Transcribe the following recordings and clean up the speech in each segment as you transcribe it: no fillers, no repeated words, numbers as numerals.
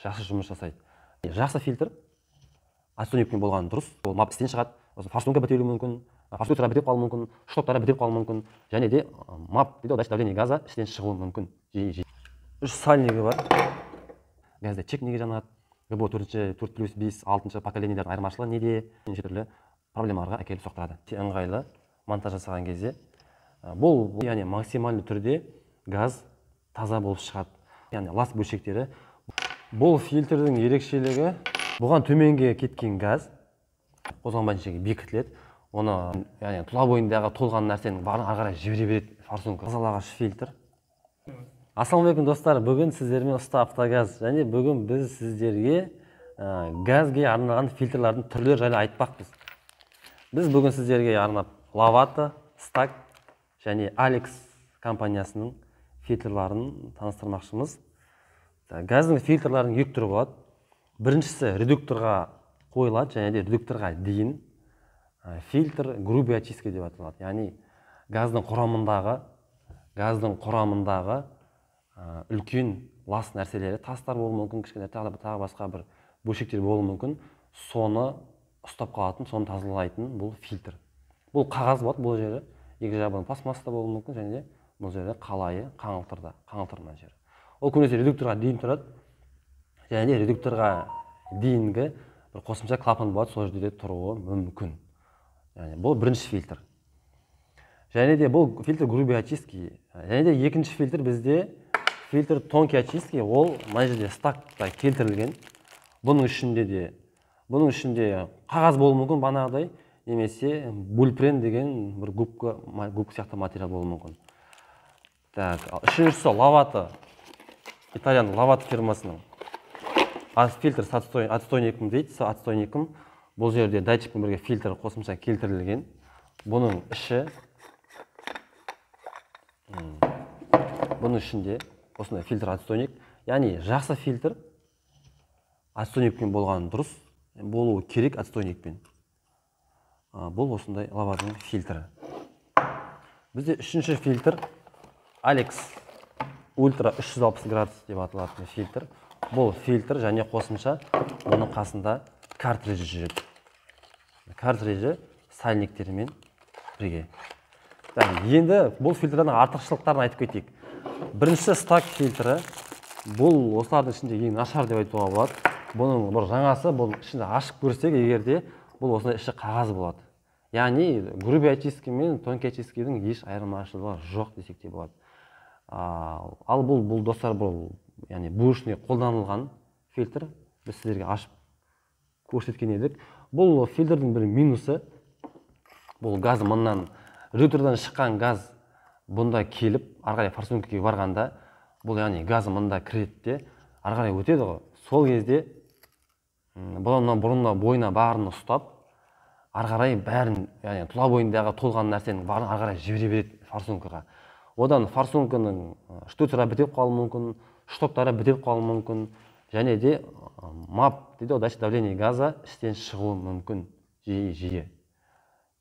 жақсы жұмыс жасайды. Жақсы фильтр отстойникпен болғаны дұрыс. Ол МАП істен шығады, сосын форсунка бітелуі мүмкін, форсунка бітеп қалуы мүмкін, штоктары бітеп қалуы мүмкін, және де МАП дейді ғой, датчик давления газа іштен шығуы мүмкін. Жиі-жиі. Үш сальнигі бар. Газда чек неге жанады? ГБО 4, 4+5, 6 поколениелердің айырмашылығы неде? Неше түрлі проблемаларға әкеліп соқтырады. Ыңғайлы монтаж жасаған кезде бұл, яғни максимальды түрде газ таза болып шығады. Яғни лас бөлшектері. Бұл фильтрдің ерекшелігі, бұған төменге кеткен газ қозғалмайтын жерге бекітіледі. Оны, яғни тұла бойындағы толған нәрсенің барын ары қарай жібере береді форсунка. Тазалағыш фильтр. Ассалаумағалейкум достар, бүгін сіздермен Ұста Автогаз, және бүгін біз сіздерге газге арналған фильтрлардың түрлері жайлы айтпақпыз. Біз бүгін сіздерге арнап Лавато, Стаг және Алекс компаниясының фильтрларын таныстырмақшымыз. Газдың фильтрларының екі түрі болады. Біріншісі редукторға қойылады, және де редукторға дейін фильтр грубый очистка деп аталады. Яғни газдың құрамындағы үлкен лас нәрселері, тастар болуы мүмкін, кішкене тағы басқа бір бөлшектер болуы мүмкін, соны ұстап қалатын, соны тазалайтын бұл фильтр. Бұл қағаз болады, бұл жері екі жағы пластмасса болуы мүмкін, және де бұл жерде қалайы қаңылтыр мына жері. Ол көбінесе редукторға дейін тұрады, және де редукторға дейінгі бір қосымша клапан болады, сол жерде де тұруы мүмкін. Яғни бұл бірінші фильтр. Және де бұл фильтр грубый очистки. Және де екінші фильтр бізде фильтр тонкий очистки, ол мына жерде стакта келтірілген. Бұның ішінде қағаз болуы мүмкін бағанағыдай, немесе бульпрен деген бір губка сияқты материал болуы мүмкін. Так, үшіншісі Лавато, итальян Лавато фирмасының фильтр с отстойником дейді, с отстойником. Бұл жерде датчикпен бірге фильтр қосымша келтірілген. Бұның ішінде осындай фильтр отстойник. Яғни жақсы фильтр отстойникпен болғаны дұрыс, болуы керек отстойникпен. Бұл осындай Лаватоның фильтрі. Бізде үшінші фильтр Алекс Ультра 360 градус деп аталатын фильтр. Бұл фильтр және қосымша оның қасында картриджі жүреді. Картриджі сальниктерімен бірге. Енді бұл фильтрдің артықшылықтарын айтып кетейік. Біріншісі Стаг фильтрі. Бұл осылардың ішінде ең нашар деп айтуға болады. Бұның бір жаңасы, бұл ішінде ашып көрсек, егер де бұл осындай іші қағаз болады. Яғни грубый очистка мен тонкий очистканың еш айырмашылығы жоқ десек те болады. Ал бұл достар, бұл яғни бушный қолданылған фильтр. Біз сіздерге ашып көрсеткен едік. Бұл фильтрдің бір минусы, бұл газ мыннан, редуктордан шыққан газ бұнда келіп, ары қарай форсункаға барғанда, бұл яғни газ мында кіреді де, ары қарай өтеді ғой. Сол кезде бұдан бұрынна бойына барын ұстап, ары қарай бәрін, яғни тұла бойындағы толған нәрсенің барын ары қарай жібере береді форсункаға. Одан форсунканың штуцері бітеп қалуы мүмкін, штоктары бітеп қалуы мүмкін, және де МАП дейді ғой, датчик давления газа іштен шығуы мүмкін жиі-жиі.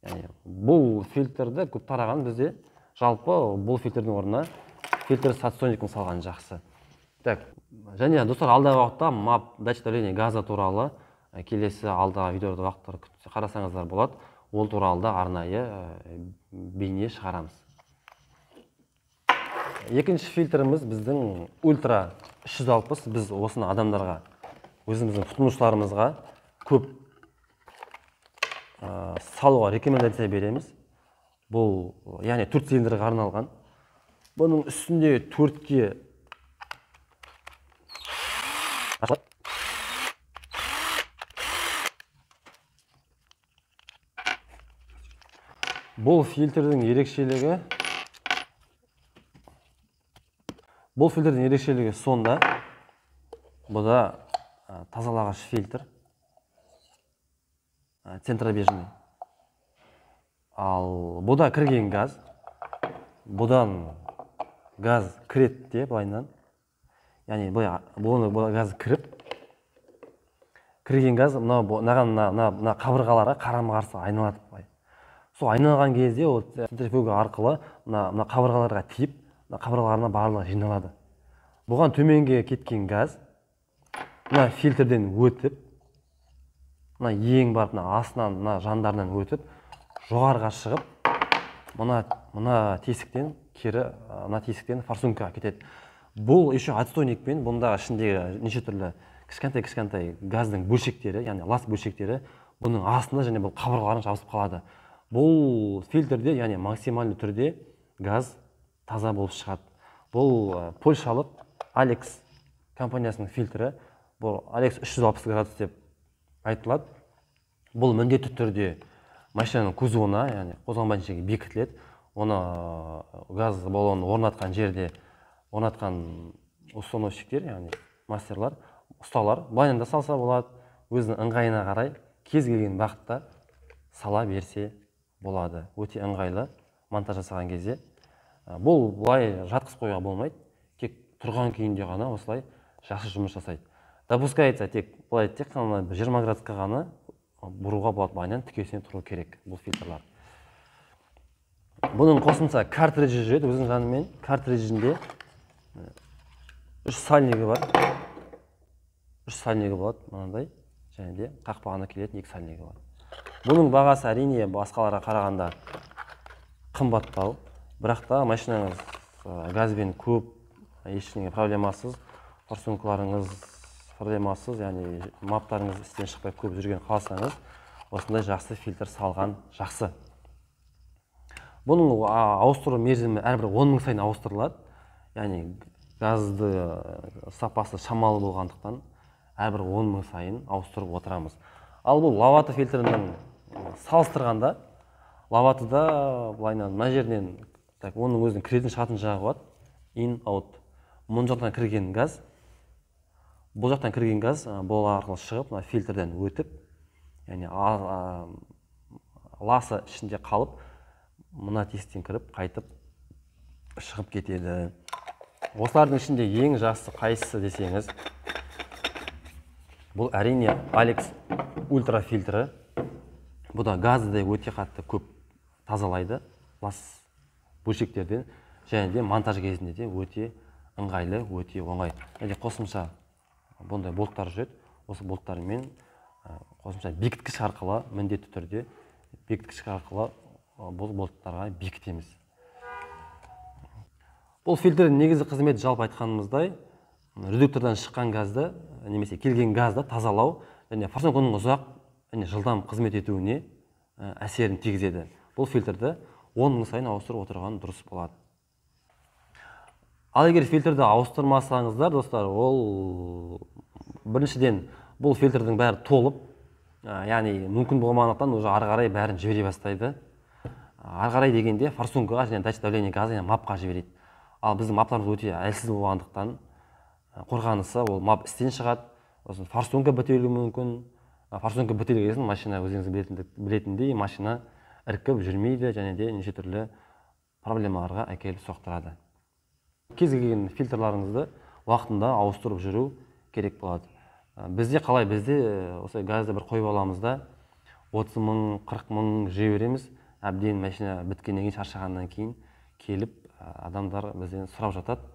Яғни бұл фильтрді көп тараған бізде, жалпы бұл фильтрдің орнына фильтр с отстойником салған жақсы. Так, және достар, алдағы уақытта МАП датчик давления газа туралы келесі алдағы видеода уақыттар қарасаңыздар болады. Ол туралы да арнайы бейне шығарамыз. Екінші фильтріміз біздің Ультра 360. Біз осыны адамдарға, өзіміздің тұтынушыларымызға көп салуға рекомендация береміз. Бұл, яғни 4 цилиндрға арналған. Бұның үстінде 4-ке ашылады. Бұл фильтрдің ерекшелігі сонда, бұда тазалағыш фильтр, центробежный. Ал бұда кірген газ, бұдан газ кіреді де былайынан. Яғни бұны газ кіріп, кірген газ мына қабырғаларға қарама-қарсы айналады былай. Сол айналған кезде ол центрифуга арқылы мына қабырғаларға тиіп, мына қабырғаларына барлығы жиналады. Бұған төменге кеткен газ Мына фильтрден өтіп, мына ең барып мына астынан, мына жандарынан өтіп, жоғарыға шығып, мына тесіктен кері, мына тесіктен форсункаға кетеді. Бұл еще отстойникпен бұндағы ішіндегі неше түрлі кішкентай-кішкентай газдың бөлшектері, яғни лас бөлшектері бұның астында және бұл қабырғаларына жабысып қалады. Бұл фильтрде, яғни максимальды түрде газ таза болып шығады. Бұл польшалық Алекс компаниясының фильтрі. Бұл Алекс 360 градус деп айтылады. Бұл міндетті түрде машинаның кузовына, яғни қозғалмайтын жерге бекітіледі. Оны газ баллонын орнатқан жерде орнатқан установщиктер, яғни мастерлар, ұсталар, былайынан да салса болады, өзінің ыңғайына қарай кез келген бағытта сала берсе болады. Өте ыңғайлы монтаж жасаған кезде. Бұл былай жатқызып қоюға болмайды, тек тұрған күйінде ғана осылай жақсы жұмыс жасайды. Допускается тек былай тек қана 20 градусқа ғана бұруға болады, былайынан тікесіне тұру керек бұл фильтрлар. Бұның қосымша картриджі жүреді өзінің жанымен. Картриджінде 3 сальнигі бар. 3 сальнигі болады мынандай, және де қақпағына келетін 2 сальнигі бар. Бұның бағасы әрине басқаларға қарағанда қымбаттау, бірақ та машинаңыз газбен көп, ештеңе проблемасыз, форсункаларыңыз проблемасыз, яғни маптарыңыз істен шықпай көп жүрген қалсаңыз, осындай жақсы фильтр салған жақсы. Бұның ауыстыру мерзімі әрбір 10 мың сайын ауыстырылады. Яғни газды сапасы шамалы болғандықтан әрбір 10 мың сайын ауыстырып отырамыз. Ал бұл Лавато фильтрінің салыстырғанда, Лаватода былайынан мына жерінен, так, оның өзінің кіретін шығатын жағы болады, in out. Мұн жақтан кірген газ, бұл жақтан кірген газ бұл арқылы шығып, мына фильтрден өтіп, яғни ласы ішінде қалып, мына тесіктен кіріп, қайтып шығып кетеді. Осылардың ішінде ең жақсы қайсысы десеңіз, бұл әрине Алекс Ультра фильтрі. Бұл да газды да өте қатты көп тазалайды лас бөлшектерден, және де монтаж кезінде де өте ыңғайлы, өте оңай. Және қосымша бұндай болттар жүреді. Осы болттармен қосымша бекіткіш арқылы, міндетті түрде бекіткіш арқылы бұл болттарға бекітеміз. Бұл фильтрдің негізгі қызметі жалпы айтқанымыздай, редуктордан шыққан газды немесе келген газды тазалау және форсунканың ұзақ және жылдам қызмет етуіне әсерін тигізеді. Бұл фильтрді 10 мың сайын ауыстырып отырған дұрыс болады. Ал егер фильтрді ауыстырмасаңыздар, достар, ол біріншіден бұл фильтрдің бәрі толып, яғни мүмкін болмағандықтан уже ары қарай бәрін жібере бастайды. Ары қарай дегенде форсункаға және датчик давления газа, яғни мапқа жібереді. Ал біздің маптарымыз өте әлсіз болғандықтан қорғанысы ол мап істен шығады. Сосын форсунка бітелуі мүмкін. Форсунка бітелген кезде машина, өзіңіз білетіндей, машина іркіп жүрмейді және де неше түрлі проблемаларға әкеліп соқтырады. Кез келген фильтрларыңызды уақытында ауыстырып жүру керек болады. Бізде қалай? Бізде осы газды бір қойып аламыз да 30 мың, 40 мың жүре береміз. Әбден машина біткеннен кейін, шаршағаннан кейін келіп адамдар бізден сұрап жатады.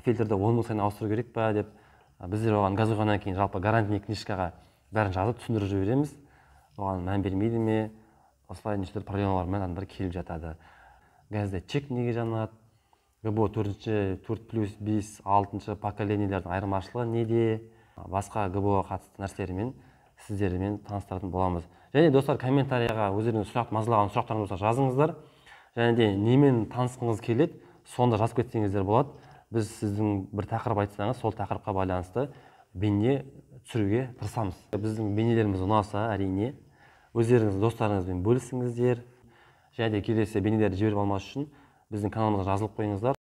Фильтрді 10 мың сайын ауыстыру керек па деп. Біздер оған газ құйғаннан кейін жалпы гарантийный книжкаға бәрін жазып түсіндіріп жібереміз. Оған мән бермейді ме? Осылай неше түрлі проблемалармен адамдар келіп жатады. Газда чек неге жанады? ГБО 4-ші, 4 плюс 5, 6-шы поколениелердің айырмашылығы неде? Басқа ГБО-ға қатысты нәрселермен сіздермен таныстыратын боламыз. Және достар, комментарияға өздеріңіз сұрақ, мазалаған сұрақтарыңыз болса жазыңыздар. Және де немен танысқыңыз келеді, соны жазып кетсеңіздер болады. Біз сіздің бір тақырып айтсаңыз, сол тақырыпқа байланысты бейне түсіруге тырысамыз. Біздің бейнелеріміз ұнаса, әрине, өздеріңіз достарыңызбен бөлісіңіздер. Және де келесі бейнелерді жіберіп алмас үшін біздің каналымызға жазылып қойыңыздар.